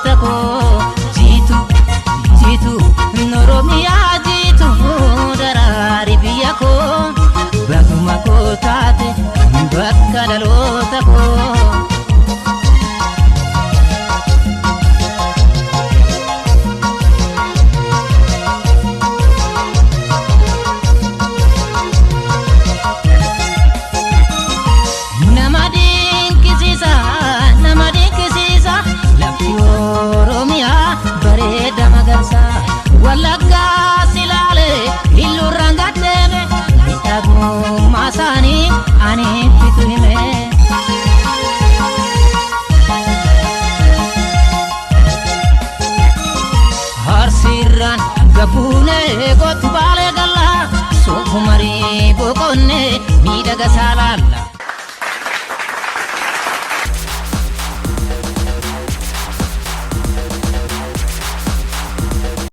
dhaloota koo. Jiitu jiitu Oromiyaa jiitu daraari biyya koo bakkuma koo taate bakka dhaloota koo. Nama dinqisiisa nama dinqisiisa lafti Oromiyaa bareeda magarsa Wallaggaa silaale illuurraan gaddeeme miidhagummaa isaanii ani ittitu hime. Harsiirraan gabuunee gootu baalee gallaa soofumarii boqonnee miidhaga saalaalla.